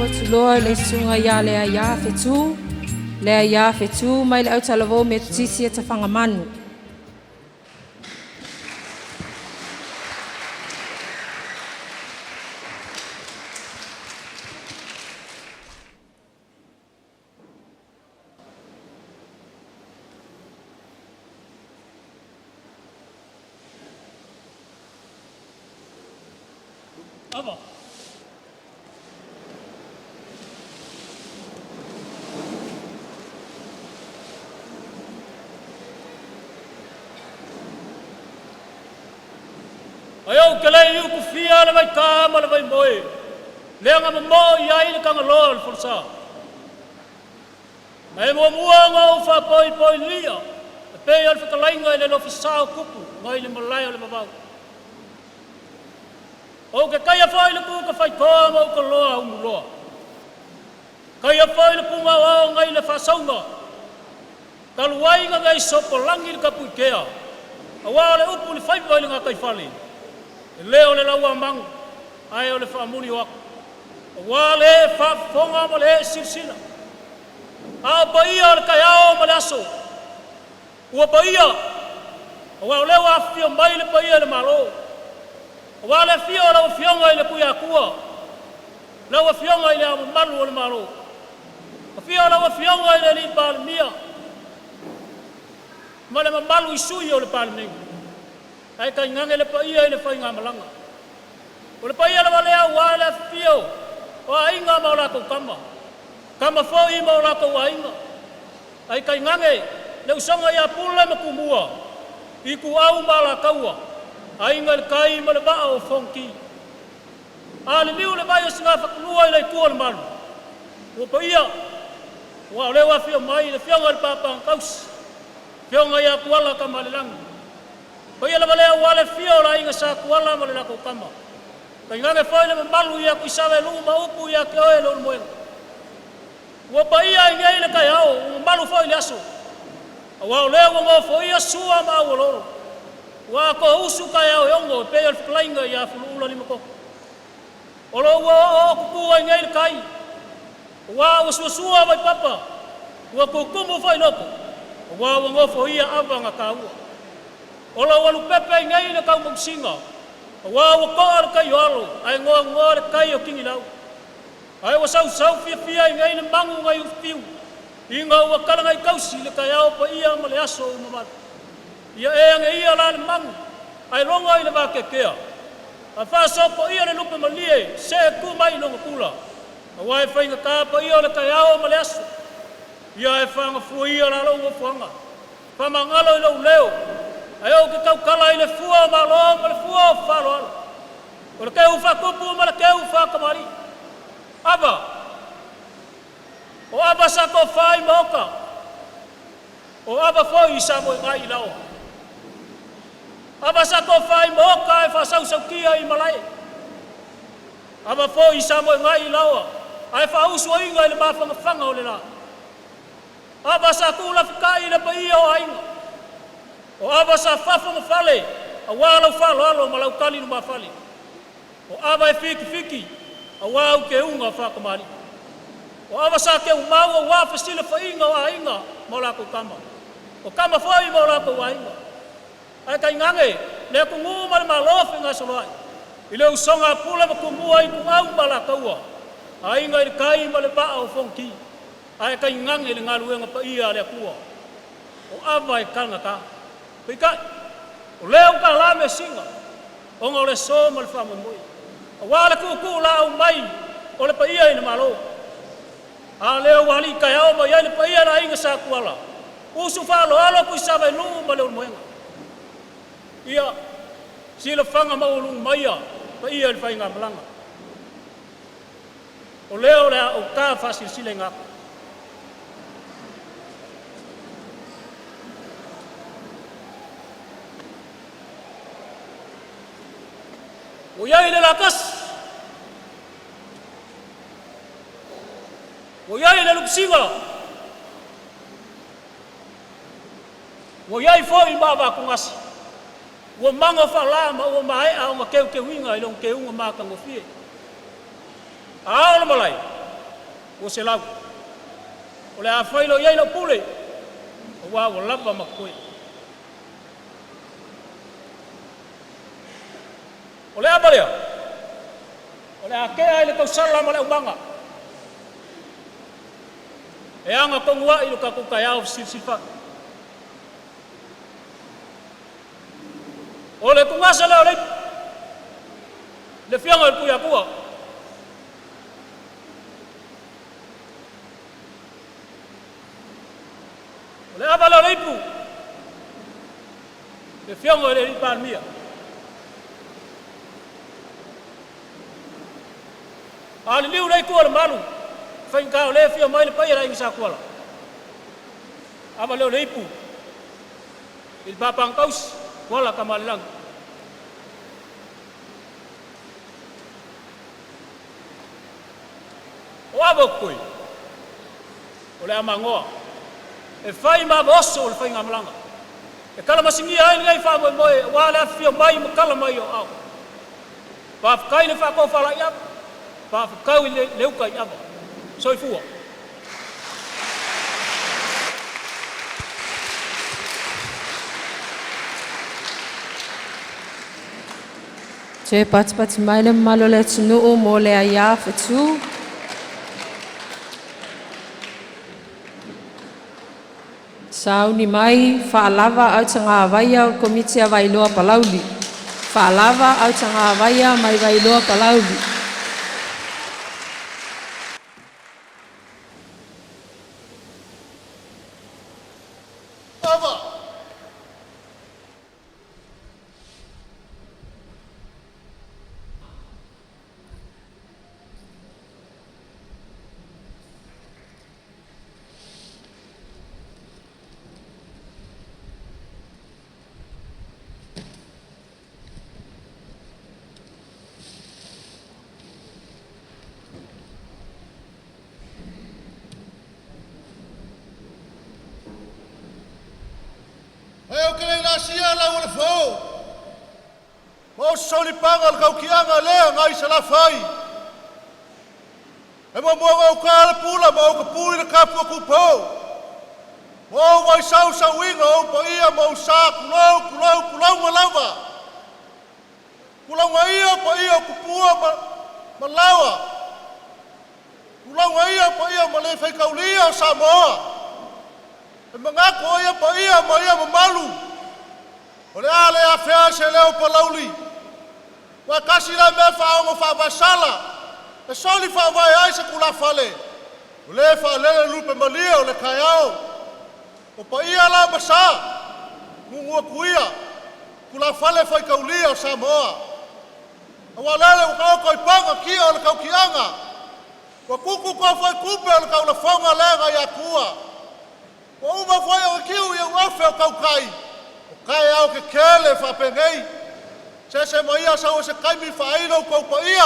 atu loa i le susuga ia Leaia Fetu, Leaia Fetu mai le Autalavou Metotisi e Tafagamanu. Ava. Ai ou ke le i ukufia le vaitā ma le vaimoe, leaga momoo i ai le tagaloa o le folasa. Ma e muamua ona ou faapoipoilia e pei o le fetalaiga i le lofisa o Tupu mai le malae o le vavau. Ou te taia foi le tu tafaitoa ma utoloa umuloa, taia foi le pugaoao nai le faasauga, talu ai na le sopolagi le tapuitea, aua o le upu i le faiva i le gataifale, e le o le lauamanu, ae o le faamuli o atu, aua le faafofoga ma le silasila. A o paia o le taeao ma le aso, ua paia, aua o lea ua afifio mai le paia i le Malo, aua le afio o lau Afioga i le Tuiatua, lau Afioga i Le Ao Mamalu o le Malo, afio lau Afioga i le Alii Palemia ma le mamalu i sui o le Palemene, ae tainane le paia i le faigamalaga. O le paia lava lea aua le afifio o Aiga ma o latou Tama, Tama foi ma o latou Aiga, ae tainane le usoga ia Pule ma Tumua, Ituau ma Alataua, Aiga i le Tai ma le Vaa o Fonoti. A liliu le vai o Sinafatulua i le Itu o le Malu, ua paia, aua o lea ua afio mai le Afioga i le Papa na Tausi, Afioga ia Tuala Tamalelagi. Paia lava lea aua le afio o le Aiga Sa Tuala ma le latou Tama, tainane foi le mamalu ia Tuisavailuu ma upu ia te oe Leulumoega. Ua paia ai nei le taeao, ua mamalu foi le aso, aua o lea ua nofoia Sua ma Auoloolo, ua atoa usu taeao e ono e pei o le fetalaiga ia Fuluula Limatoto. O lo ua ooootutu ai nei le tai, aua ua suasua vaipapa, ua tutumu foi loto, aua ua nofoia ava na taua. O lo ua lupepe ai nei le taumausina, aua ua toa le tai o alo, ae noanoa le tai o Tigilau. Ae ua sausau fiafia ai nei le magu nai ufiu, ina ua talagai tausi le taeao paia ma le aso ua mamalu. Ia e age ia la le magu, ae logo i le vateatea, ae faasopoia le lupe malie se e tu mai i lona tula, aua e faigata paia o le taeao ma le aso. Ia e faagafua la lou nofoaga, faamagalo i lou leo, ae ou te tautala i le fua o malo ma le fua o faaaloalo, o le teu faatupu ma le teu faatamalii. Ava, o ava sa tofa i maota, o ava foi sa moegai i laoa. Ava sa tofa i maota e faasausautia i malae. Ava foi sa moegai i laoa, ae faausuaiga i le mafagafaga o le la. Ava sa tuulafitai i le paia o aiga. O ava sa fafo ma fale, aua lau faaaloalo ma lau tali lumafale. O ava e fitifiti, aua au teuga faatamalii. O ava sa teumau aua fesilafaiga o aiga ma o latou tama. O tama foi ma o latou aiga. Ae tainane le atunuu ma le Malo fegasoloai, i le usoga a Pule ma Tumua Ituau ma Alataua, Aiga i le Tai ma le Vaa o Fonoti, ae tainane le galuega paia a le Atua. O ava e tagata. Peitai, o lea ua tala measina, ona o le aso ma le faamoemoe, aua le tuutuu laau mai o le paia i le Malo. A lea ua alii taeao mai ai le paia i le aiga Sa Tuala, usu faaaloalo Tuisavailuu ma Leulumoega. Ia silafaga maualuga maia paia i le faigamalaga. O lea o le a ou ta faasilasilaina atu. Ua i ai le latasi, ua i ai le lupisiga, ua i ai foi maavaatugasi, ua mago faalā ma ua maea ona teuteuina i lona teuga matagofie. A o le malae, 200. O le a fai loa i ai lau pule, auā ua lava ma totoe. O le ava lea, o le a tea ai le tausala ma le aumaga e agatonu ai lo tatou taeao fesilisili fai. O le tugasa lea o le ipu, le Afioga i le Tuiatua. O le ava lea o le ipu, le Afioga i le Palemia. A liliu lea itu o le malu, faigata o lea e afio mai le paia o le Aiga Sa Tuala. Ava lea o le ipu i le Papa na tausi, Tuala Tamaalelagi. O ava o totoe, o le a magoa e fai ma ava oso o le faigamalaga. E talamasigia ai lenei faamoemoe aua le afifio mai ma tala mai o aao. Faafetai le faatofalaiava, faafetau i le uta i ava. Soifua. Toe patipati mai le mamalu o le atunuu mo le aiā fetu. Sauni mai faalava autagavaia o le Komiti a Vailoa Palauli. Faalava autagavaia mai Vailoa Palauli. Ava! Ae ou te le i laasia lau o le foe ma o se solipaga o le taukiaga lea nai Salafai, e muamua ona ou ta'a le pula ma ou tapui le tapu a Tupo, ma ou vaisauisauina ou paia ma ou sa, tulou, tulou, tulouna lava. Tulouna ia paia o tupua ma malawa, tulouna ia paia ma le faitaulia o Samoa. E manatu o ia paia ma ia mamalu o le a le afea ai se leo o Palauli, aua e tasi lea mea faaono faavaesala e soli faavae ai se tulafale, o lē faalele lupe malie o le taeao. O paia la ma sa, nuunuu atu ia, tulafale faitaulia o Samoa, aua o lele ua taoto i paga tia o le taukiaga, ua tutu foi tupe o le taulafoga lea nai Atua. Ua uma foi ona tiu i afe o tautai, o taeao tetele faapenei. Seese maia sau o se taimi faailo outou paia,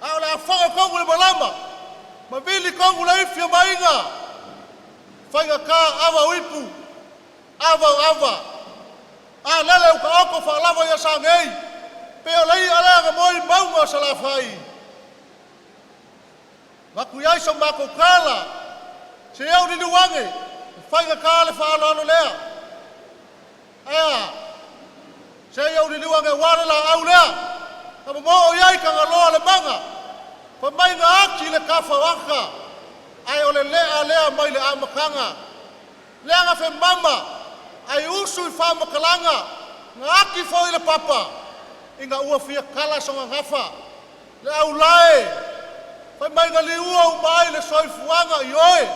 a o le a fono tonu le malama ma vili tonu le ifi a Maina. E faigata ava o ipu, ava o ava, a lele ua taoto faalava i Asanei, pei o le i'a lea na moe i mauga o Salafai. Avatu i ai so matou tala, se i ou liliu ane, e faigata le faaaloalo lea. Ae a? Se i ou liliu ane aua le laau lea na momoo i ai Tagaloa o le maga, fai mai na ati le tafa o ata, ae o le lea lea mai le amataga, leaga femama ae usu i faamatalaga, na ati foi le papa ina ua fia tala sona gafa. Le aulae fai mai na liua uma ai le soifuaga, ioe,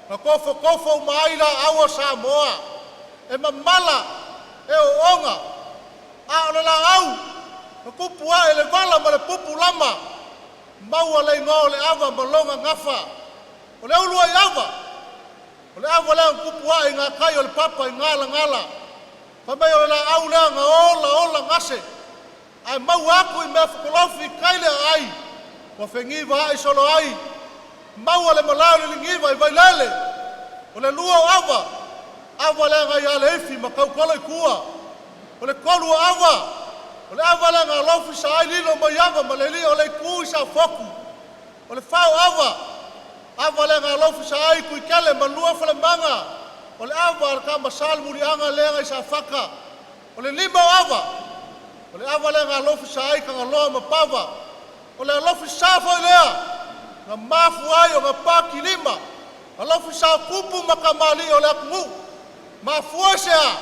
na tofotofo uma ai laau o Samoa e mamala e oona, a o le laau na tupu ae i le vala ma le pupulama, maua le igoa o le ava ma lona gafa. O le ulu ai ava, o le ava lea na tupu ae i gatai o le papa i Galagala. Fai mai o le laau lea na ola ola gase, ae maua atu i mea fetolofi i tai le aai, ua feniva ae solo ai, maua le malae o le liligiva i Vailele. O le lua o ava, ava lea nai Aleifi ma tautolo i tua. O le tolu o ava, o le ava lea na alofisa ai Lilo mai ava ma le alii o le itu i Safotu. O le fa o ava, Ava le galofi sa ai Tuikele malua Falemaga o le ava a le tama Salemuliaga lea nai Safata. O le lima o ava o le ava lea na alofisa ai Tagaloa ma Pava. O le alofisa foi lea na mafua ai ona pati lima alofisa o tupu ma tamalii o le atunuu. Mafua i se a?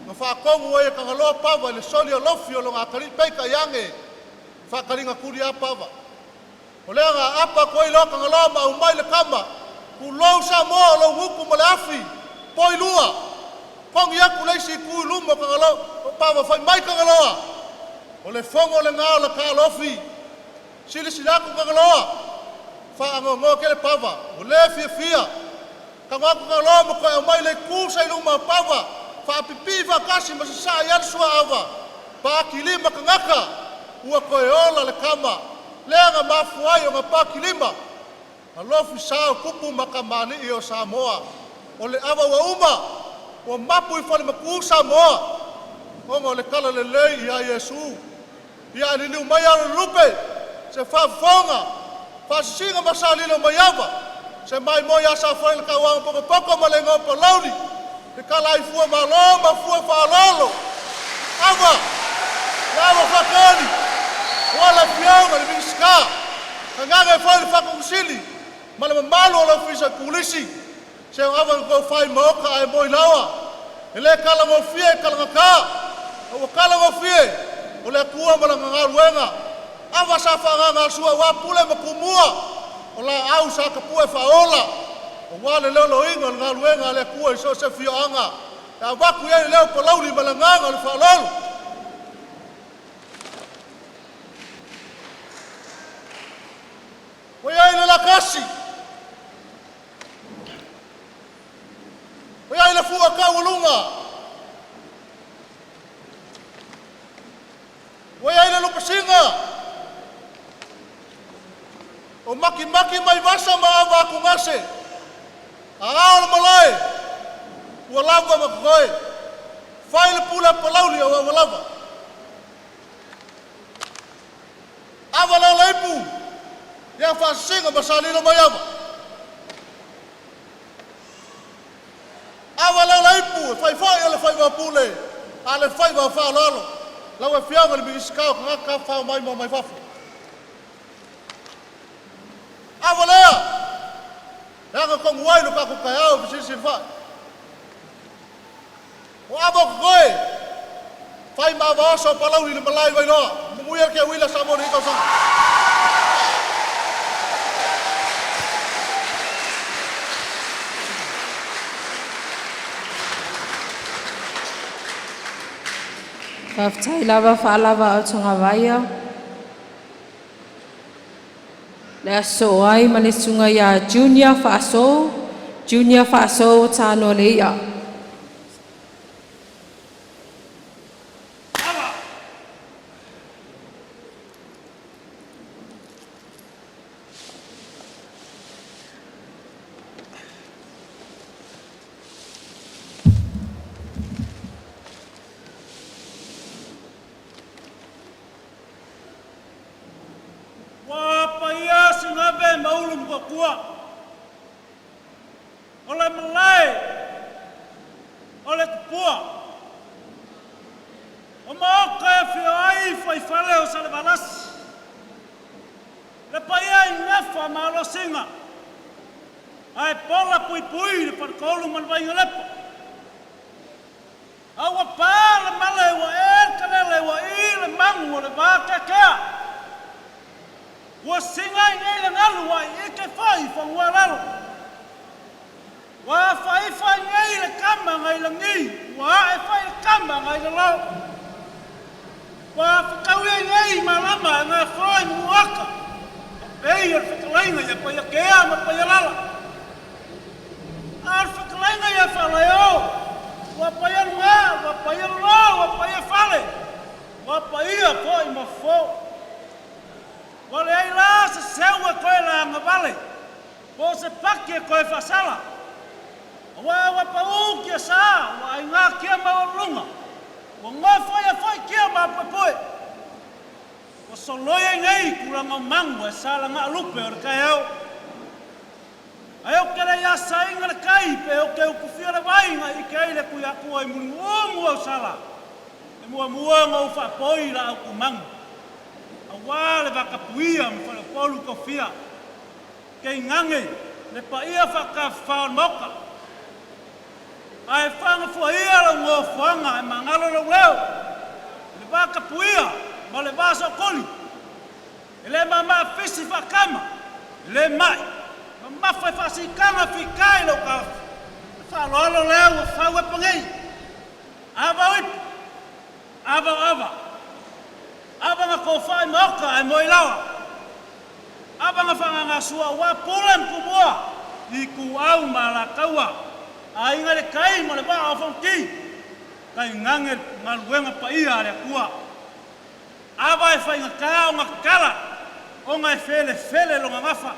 Na faatonu ai e Tagaloa Pava i le soli alofi o lona atalii, peitai ane, faataliga tuli lava Pava. O lea na aapa atu ai loa Tagaloa ma aumai le tama, tulou Samoa o lou gutu ma le afi, poilua, togi atu le isi itu i luma o Tagaloa o Pava. Fai mai Tagaloa, o le fono lena o le ta alofi. Silasila atu Tagaloa, faanoanoa tele Pava ua le fiafia. Tago atu Tagaloa ma toe aumai le itu sa i luma o Pava, faapipii faatasi ma sasaa i ai le suaava, patilima tagata, ua toe ola le tama. Lea na mafua ai ona patilima alofisa o tupu ma tamalii o Samoa. O le ava ua uma, ua mapu i falematu Samoa ona o le talalelei ia Iesu. Ia ae liliu mai ao i lupe se faafofoga faasisina ma sa Lilomaiava se maimoa ia Safoela tauana potopoto ma le igoa o Palauli le talaifua malo ma fua faaaloalo. Ava le ava faatali aua le Afioga i le Minisita, tainane foi le Faatonusili ma le mamalu o le Ofisa Turisi. Se o ava na tofa i maota ae moe i laoa, e le talagofie e talagata, a ua talagofie o le Atua ma Lana galuega. Ava sa faaagaagasua aua Pule ma Tumua, o laau sa tapue faaola aua le loloina o le galuega a le Atua i so o se afioaga e avatu i ai le leo o Palauli ma le agaga o le faaaloalo. Ua i ai le latasi, ua i ai le fua taualuga, ua i ai le lupesina, o makimaki mai vasa ma ava atugase. A ao le malae, ua lava ma totoe. Fai le pule a Palauli aua ua lava. Ava la ipu, ia faasisina ma sa Lilomaiava. Ava la ipu e fai foi o le faiva o pule, a le faiva o faaaloalo. Lau Afioga i le Minisita o Tagata Tafafao Maimoa Mai Fafo. Ava lea e agatonu ai lo tatou taeao fesilisili. O ava o totoe, fai ma ava oso o Palauli le malae i Vailoa. Manuia le teuila Samoa i lenei tausaga. Faafetai lava faalava o tagavaia. Le aso ai ma le susuga ia Junior Faasou, Junior Faasou o Tanoa le ia. Ua paia Sinave ma Ulumotootua, o le malae o le tupua, o maota e afio ai fuaifale o Salevalasi, le paia i Gafa ma Alosina, ae pola puipui le faletolu ma le Vainalepa. A ua pa le male ua e le kalele ua i le magu o le vateatea. Ua siga i nei le galu ua ike foi i fagualalo. Ua faifa i nei le kama ngai lagi, ua ae foi le kama ngai lalo. Ua whakauia i nei malama e ngā whai muaka. Pei o le whakalainga ia paia kea ma paia lala. A o le whakalainga ia whalaeo. Ua paia lunga, ua paia lalo, ua paia fale. Ua paia foi ma fo. Ua leai la se seu e koe la ngavale. Po se paki e koe whasala. Ua ua pau kia sa, ua ai ngā kia maualulunga. Ua ngofo ia foi kia mapoepoe. Ua soloia i nei kulanga o mangu e sala ngā lupe o le kaeo. te le i asaina le tai pe ou te utufia le vai na ʻike ai le Tuiatua i mulimumu o sala e muamua ona ou faapoi laau tumanu auā le vatapuia ma faleupolu tofia tainane le paia faatafafao o le Maota. Ae faagafuaia lau nofoaga e magalo lou leo i le vatapuia ma le va sootoli e le māmā fisi faakama, e le ma'i, mamafa i faasitaga fita i lou taofi. Le faaaloalo lea ua fau e panei. Ava o ipu, ava o ava, ava na tofa'i maota ae moe i laoa, ava na faaagagasua auā Pule ma Tumua, Ituau ma Alataua, Aiga i le Tai ma le Vaa o Fonoti, tainane le galuega paia a le Atua. Ava e faigata ona tatala, ona e felefele lona gafa,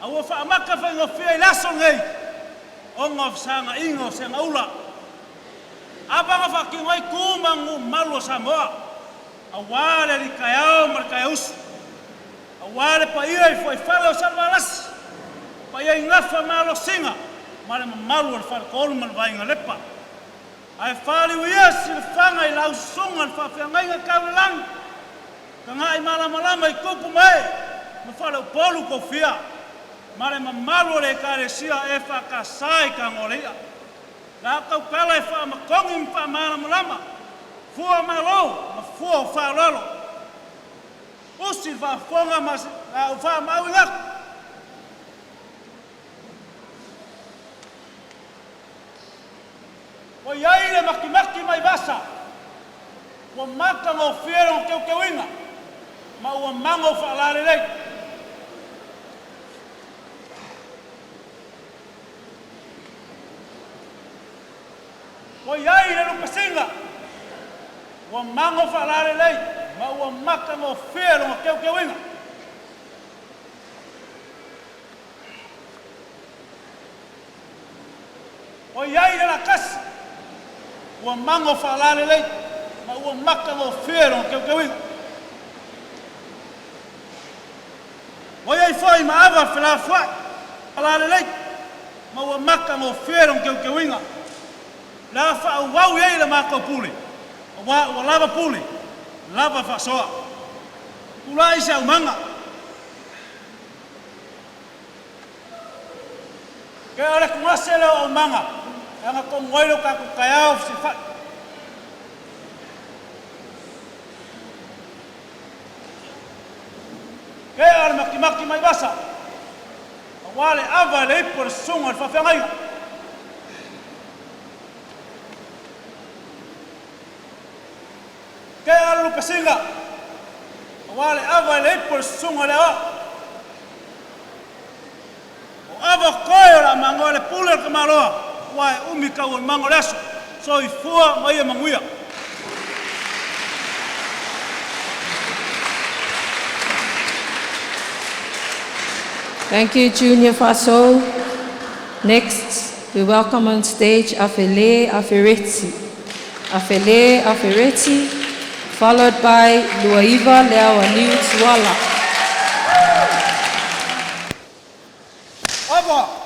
a ua faamata faigofie i le aso lenei ona o fesaga'iga o segaula. Ava na faatino ai tu ma aganuu malu a Samoa, auā le alitaeao ma le taeausu, auā le paia i fuaifale o Salevalasi, paia i gafa ma alosina ma le mamalu o le Faletolu ma le Vaiga Lepa. Ae faliu ia silafaga i lau susuga i le faafeagaiga tau le lagi, taga'imalamalama i tupu ma ee ma faleupolu tofia ma le mamalu o le Ekalesia EFKS i Tagoalai'a. La a tautala e faamatogi ma faamalamalama fua o malo ma fua o faaaloalo. Usi le faafofoga ma la ou faamaauina atu. Ua i ai le makimaki mai vasa, ua matagofie lona teuteuina, ma ua mago faalalelei. Ua i ai le lupesina, ua mago faalalelei, ma ua matagofie lona teuteuina. Ua i ai le lakasi, ua mago faalalelei, ma ua matagofie lona teuteuina. Ua i ai foi ma ava felafoai faalalelei, ma ua matagofie lona teuteuina. O le a faaauau i ai le matou pule, auā ua lava pule, lava faasoa. Tulai se aumaga. Ke o le tugase lea o aumaga e agatonu ai lo tatou taeao fesilafai. Ke o le makimaki mai vasa, auā le ava e le ipu o le susuga i le faafeagaiga. Ke o le lupesina, auā le ava e le ipu o le susuga i le aoao. O ava koe o le a magoa le pule o le tamaloa, aua e umi taualumaga o le aso. Soifua ma ia manuia. Thank you, Junior Faso. Next, we welcome on stage Afele Afereti. Afele Afereti, followed by Luaiva Leawaniu Tuala. Ava!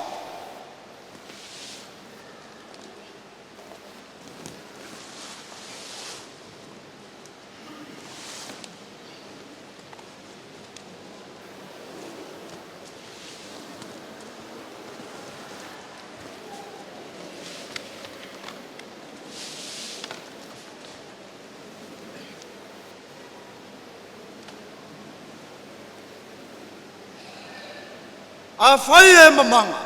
Afai e mamaga,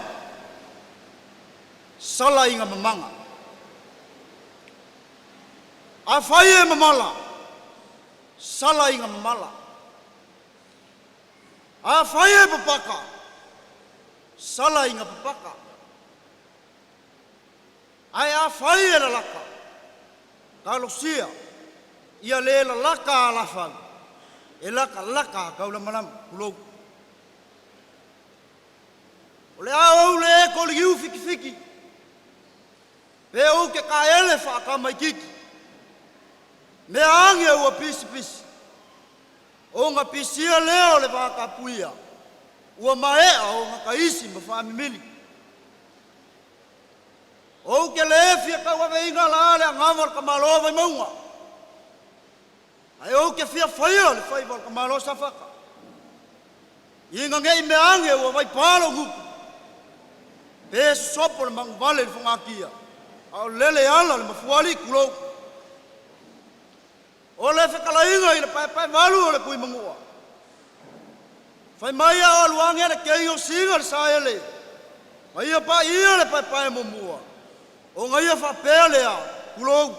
sala iga mamaga. Afai e mamala, sala iga mamala. Afai e papaka, sala iga papaka. Ae afai e lalaka, talosia ia le lalaka alafau, e lakalaka taulamalama. Tulou. O le a ou le toliu fitifiti, pe ou te taele faatamaitiiti, mea ane ua pisipisi, ona pisia lea o le vatapuia, ua maea ona taisi ma faamimili. Ou te le fia tauaveina la le agaga o le tamaloa Vaimauga, ae ou te fia faia le faiva o le tamaloa Safata. Ina nei mea ane ua vaipa lou gutu, pe sosopo le manuvale i le fogatia, a o lele ala le mafuaalii tulou. O le fetalaiga i le paepaevalu o le Tuimanua, fai mai a o alu ane le tei o Sina le saele, na ia paia le paepae muamua, ona ia faapea lea, tulou,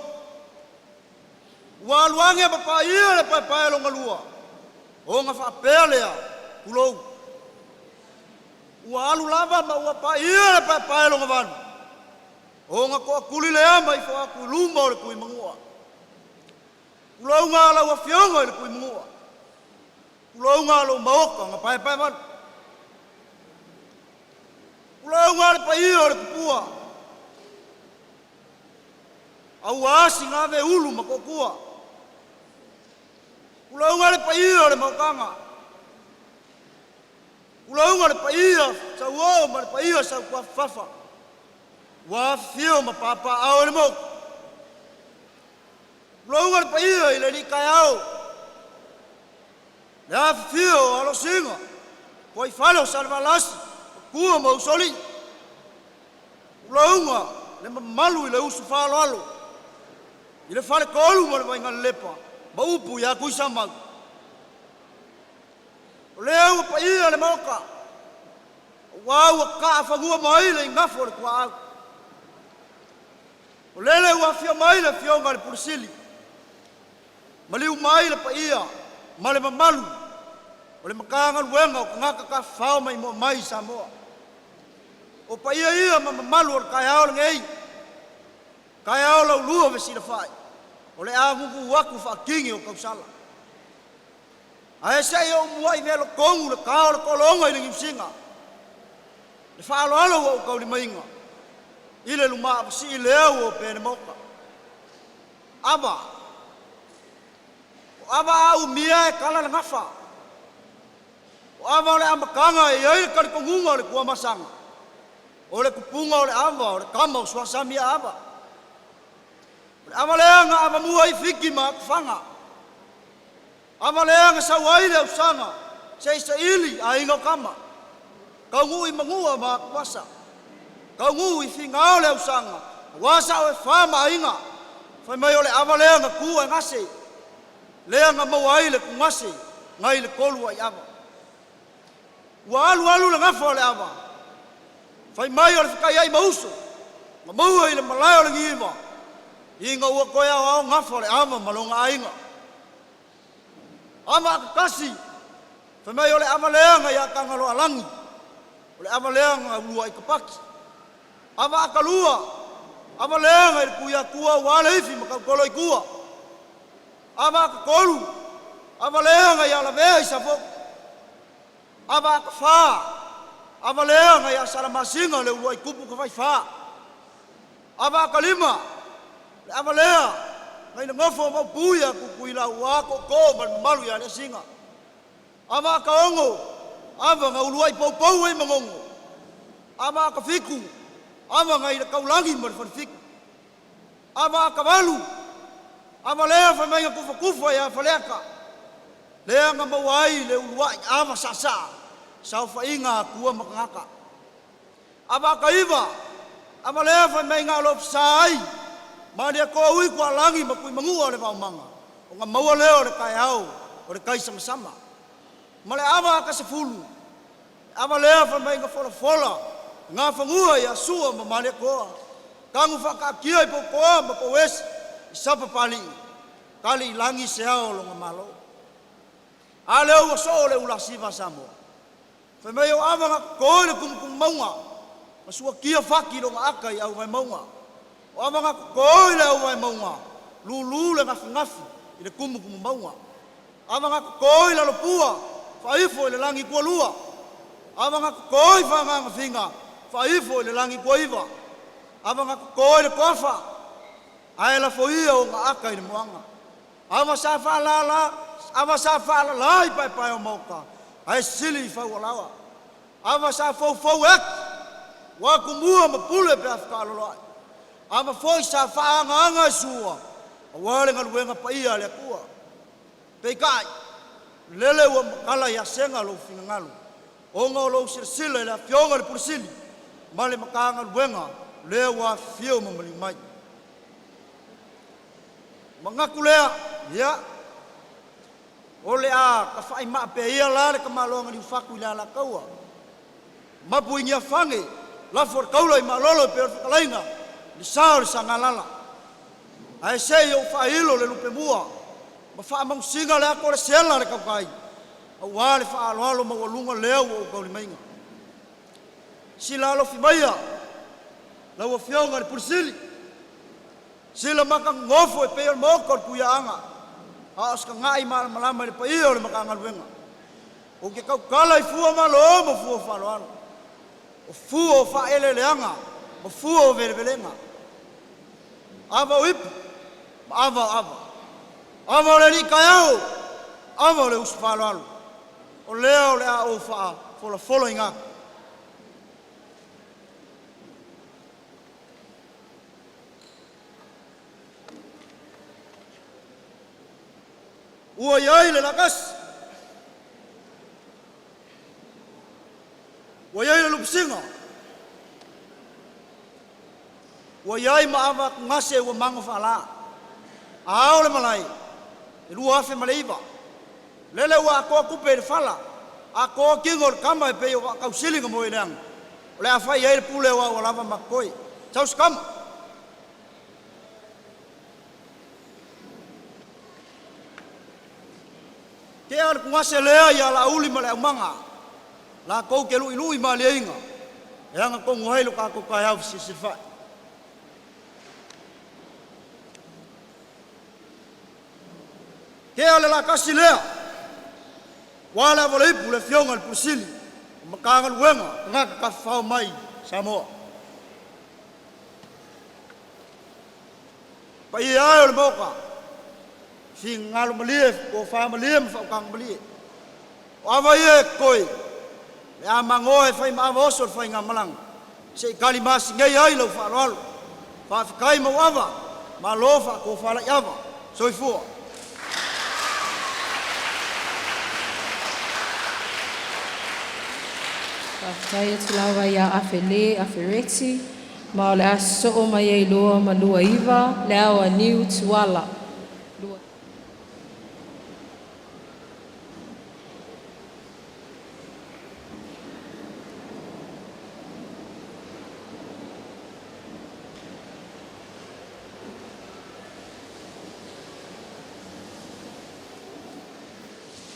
ua alu ane ma paia le paepae lona lua, ona faapea lea, tulou, ua alu lava ma ua paia le paepae lona valu, ona toatuli lea ma ifo atu i luma o le Tuimanua. Tulouna lau Afioga i le Tuimanua, tulouna lou maota na paepaevalu, tulouna le paia o le tupua, aua Sinave, Ulu ma Tootua. Tulouna le paia o le maotaga, tulouna le paia o Sauoo ma le paia o Sautuafafafa, ua afifio ma papaaao i le maota. Tulouna le paia i le alii taeao, le afifio o Alosina, fuaifale o Salevalasi, Tua ma Usoalii, tulouna le mamalu i le uso faaaloalo i le faletolu ma le Vaigalelepa ma upu ia Tuisamau. O lea ua paia le Maota, aua ua taafanua mai le igafo a le tuaau. O lele ua afio mai le Afioga i le Pule Sili, maliu mai le paia ma le mamalu o le Matagaluega o Tagata Tafafao Maimoa Mai Samoa. O paia ia ma mamalu o le taeao lenei, taeao laulua fesilafai o le a nuunuu atu faatini o tausala. Ae se i ou muai velo tonu le ta o le tologa i le niusina le faaaloalo ua ou taulimaina i le lumaavasii lea ua opea i le Maota. Ava, o ava a umia e kala le gafa. O ava o le amataga e i ai le talitonuga o le Tuamasaga, o le tupuga o le ava o le tama o Suasamiaava. O le ava lea na avamua ai Fiti ma atufaga, ava lea na sau ai le ausaga se i saili aiga o tama, taunuu i manua ma atuvasa, taunuu i figao le ausaga aua sao e fa ma aiga. Fai mai o le ava lea na tu ae gase, lea na maua ai le tugase nai le tolu aiava. Ua alu alu le gafa o le ava, fai mai o le fetaiai ma uso, na maua i le malae o le aniva, ina ua toe aoao gafa o le ava ma lona aiga. Ava agatasi, fai mai o le ava lea nai Atagaloalagi, o le ava lea na uluai tapaki. Ava atalua, ava lea nai le Tuiatua aua le ifi ma tautolo i tua. Ava atatolu, ava lea nai Alavea i Safotu. Ava atafa, ava lea nai Asalamasina le uluai tupu tafaifa. Ava atalima, le ava lea nai le nofo a Maopu ia Tutuila aua Tootoo ma le mamalu ia Alesina. Ava ataono, ava na uluai poupou ai Manono. Ava atafitu, ava nai le Taulagi ma le Falefitu. Ava atavalu, ava lea fai mai na tufatufa ia Faleata, lea na maua ai le uluai ava saasaa, saofaiga a Atua ma tagata. Ava ataiva, ava lea fai mai na alofisa ai Malietoa ui Tualagi ma Tuimanua o le Vaomaga, ona maua lea o le taeao o le taisamasama. Ma le ava atasefulu, le ava lea fai mai na folafola gafanua ia Sua ma Malietoa, tanu faataatia i Popoa ma Pouesi i Sapapalii, tali i lagi se ao o lona Malo. A lea ua soo le ulasiva a Samoa, fai mai o ava na toto i le tumutumu mauga na suatia fati i lona ata i auvaemauga. O ava na toto i le auvaemauga, lulu le gafigafi i le tumutumu mauga. Ava na toto i lalopua, faaifo i le lagitualua. Ava na toto i fagagafiga, faaifo i le lagituaiva. Ava na toto i le toafa, ae lafoia ona ata i le moaga. Ava sa faalala, ava sa faalala i paepae o maota, ae sili i faualaoa. Ava sa foufou e ati, ua atumua ma pule pe a fetaaloloai. Ava foi sa faaagaaga e Sua auā le galuega paia a le Atua. Peitai, lele ua matala ia sega lou finagalo ona o lou silasila i le Afioga i le Pule Sili ma le Matagaluega lea ua afifio ma maliu mai. Ona manatu lea, ia, o le a tafa'ima'a pea ia la le tamaloa na liufatu i le Alataua, mapu i Niafane lafo i le taula i Malolo e pei o le fetalaiga i le Sa o le Sagalala. Ae se i ou faailo le lupemua ma faamanusina le ato a le seela a le tautai auā le faaaloalo maualuga lea ua ou taulimaina. Sila alofi maia lau Afioga i le Pule Sili, sila matanonofo e pei o le maota o le Tuiaana, a o se tagai malamalama i le paia o le Matagaluega. Ou te tautala i fua malo ma fua o faaaloalo, o fua o faaeleeleaga ma fua o velevelega, ava o ipu ma ava o ava, ava o le alii taeao, ava o le uso faaaloalo. O lea o le a ou faafolafolaina atu. Ua i ai le latasi, ua i ai le lupesina, ua i ai ma ava atugase ua mago faalā. A ao le malae, e 2009, lele ua atoa tupe i le fala, atoa tino o le tama e pei o vaatausili na moe i le aga, o le a fai ai le pule aua ua lava ma totoe. Sau se tama. Tea le tugase lea ia Laauli ma le aumaga latou te lu'ilui maliega e agatonu ai lo tatou taeao fesilisilifa'i. Tea le latasi lea aua le ava o le ipu le Afioga i le Pule Sili o Matagaluega o Tagata Tafafao mai Samoa. Le paia e o le Maota, finagalo malie, tofa malie ma faautaga malie, o ava ia e totoe o le a magoa e faimaava oso le faigamalaga se i talimasinei ai lau faaaloalo. Faafetai mauava, malo faatofalaiava. Soifua. Faafetai atu lava ia Afe Lee Afe Reti, ma o le a sosoo mai ai loa ma 29 Leaoaniu Tuala.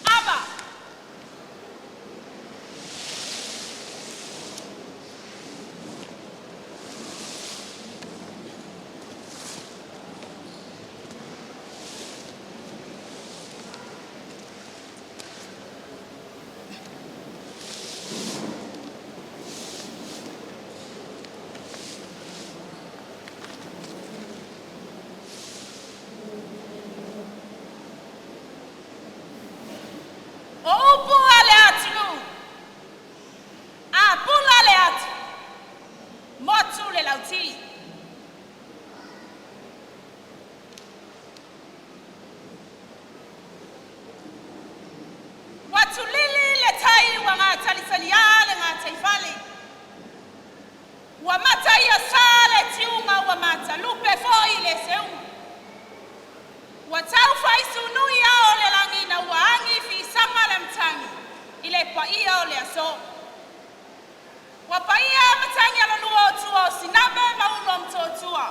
Ava! O upu a le atunuu, a pula le atu, motu le lauti. Ua tulili le tai ua gatalitaliā le gataifale, ua mataiasā le tiuga ua matalupe foi le seuga. Ua tau faisunui ao o le lagi ina ua agi fisaga le matagi i le paia o le aso. Ua paia Matagialolua o tua o Sinave ma Ulumotootua,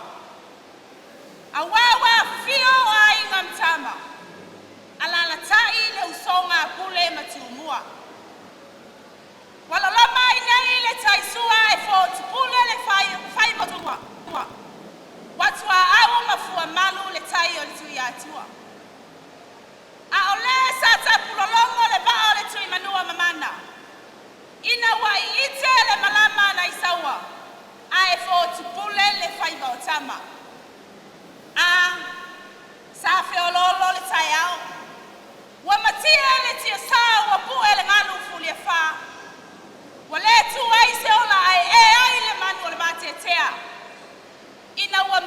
aua ua afifio o Aiga ma Tama, alaalatai le usoga a Pule ma Tumua. Ua laloma ai nei le taisua ae fotupule le faiva o Tumua. Ua tuaau ma fuamalu le tai o le Tuiatua. A o le sa tapulologo le vaa o le Tuimanua mamana, ina ua iite le malama nai Saua ae fotupule le faiva o Tama. A, sa feoloolo le taeao, ua matie le tiasa ua pu'e le galu fuliafa, ua le tu ai se ola ae ee ai le manu o le vateatea ina ua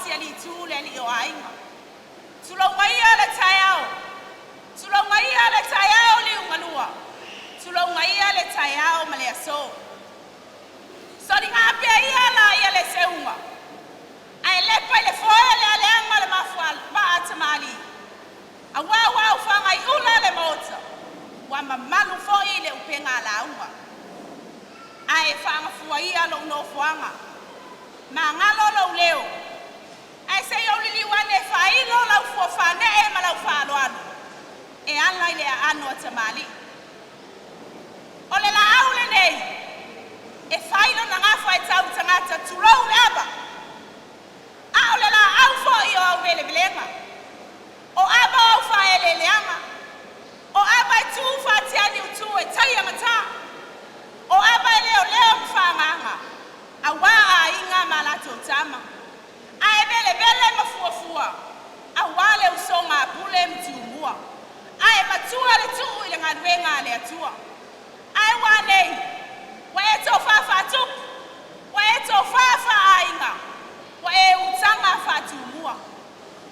Sialiitu le alii o aiga. Tulou ia le taeao, tulou ia le taeao liugalua, tulou ia le taeao ma le aso. Soliga pea ia la ia le seuga, ae lepa i le foe le aleaga o le mafuavaa a tamalii, aua ua aufagaiula le maota, ua mamalu foi le upega a lauga. Ae faagafua ia lou nofoaga, magalo lou leo, ae se i ou liliu ane e faailo lau fua faanee ma lau faaaloalo e ala i le aano a tamalii. O le laau lenei e fai lona gafa e tau i tagata tulou le ava, a o le laau foi o auvelevelega, o ava o aufaaeleeleaga, o ava e tu faatianiutu e taia gata, o ava e leoleo ma faaagaaga aua aiga ma latou tama, ae velevele ma fuafua aua le usoga a Pule ma Tumua, ae matua le tuu i le galuega a le Atua. Ae ua a nei? Ua e tofa faatupu, ua e tofa faaaiga, ua e utaga faatumua.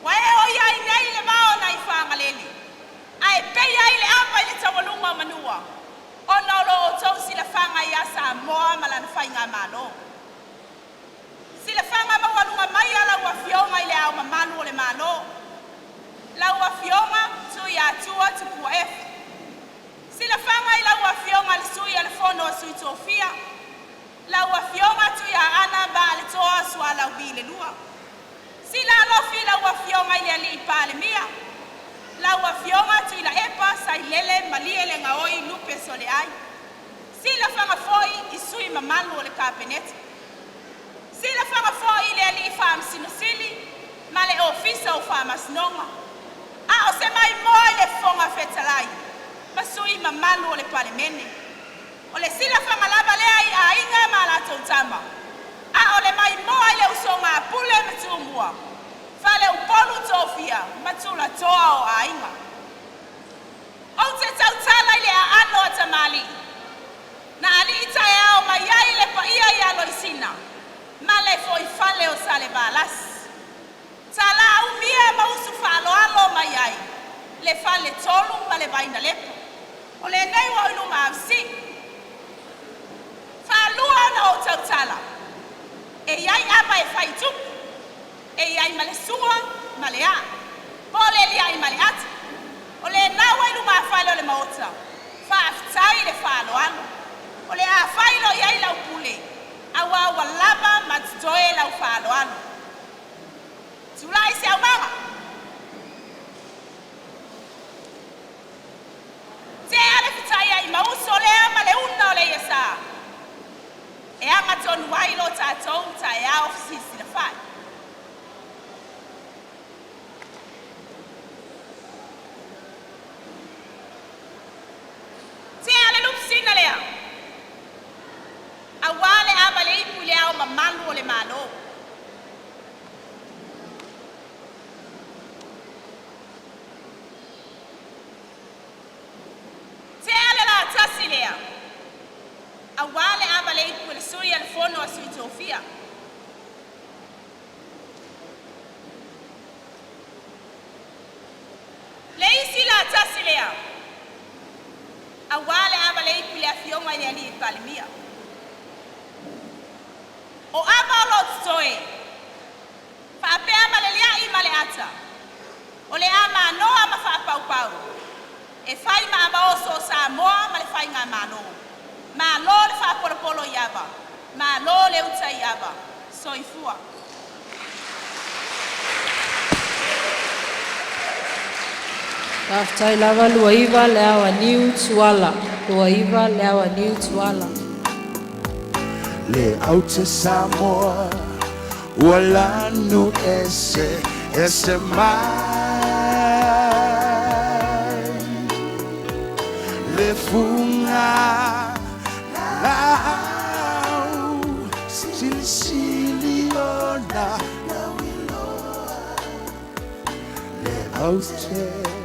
Ua e oia ai nei le vao nai Fagalele ae peia ai le ava i le taualuga o manua ona o lo outou silafaga ia Samoa ma lana faigamalo. Silafaga maualuga mai a lau Afioga i Le Ao Mamalu o le Malo, lau Afioga Tuiatua Tupuaefu. Silafaga i lau Afioga i le Sui o le Fono a Sui Tofia, lau Afioga Tuiaana Vaaletoa Sualauvi II. Silaalofi lau Afioga i le Alii Palemia, lau Afioga Tuilaepa Sailele Malielegaoi Lupesoliai. Silafaga foi i sui usufono mamalu o le Kapeneta. Silafaga foi i le Alii Faamasino Sili ma le Ofisa o Faamasinoga, a o se maimoa i le Fofoga Fetalai ma sui usufono mamalu o le Palemene. O le silafaga lava lea i Aiga ma latou Tama, a o le maimoa i le usoga a Pule ma Tumua, Faleupolu Tofia ma Tulatoa o Aiga. Ou te tautala i le aano a tamalii, na alii taeao mai ai le paia ia Loisina ma le fuaifale o Salevalasi, talaumia ma usu faaaloalo mai ai le faletolu ma le Vainalepa. O lenei ua ou i luma ausii, faalua ona ou tautala, e i ai ava e fai i tupu, e i ai ma le sua ma le aa, po o le liai ma le ata. O lena ua i lumafale o le Maota, faafetai le faaaloalo. O le a fai loa i ai lau pule, aua ua lava ma totoe lau faaaloalo. Tulai se aumaga, tea le fetaiai ma uso lea ma le una o le iasa, e agatonu ai lo tatou taeao fesilasilafai. Tea le lupe sina lea, aua le ava le ipu i le ao mamalu o le Malo. Tea le latasi lea, aua le ava le ipu i le sui a le fono a sui tofia. Le isi latasi lea, aua le ava le ipu i le afioga i le alii Palemia. O ava o lo o totoe, faapea ma le liai ma le ata, o le a manoa ma faapaupau, e fai ma ava oso o Samoa ma le Faigamalo. Malo le faapolopolo i ava, malo le uta i ava. Soifua. Faafetai lava Luaiva le ao aniu Tuala. Luaiva le ao aniu Tuala. Le aute Samoa ua lanu ese ese mai le fuga laau silisili ona le aute.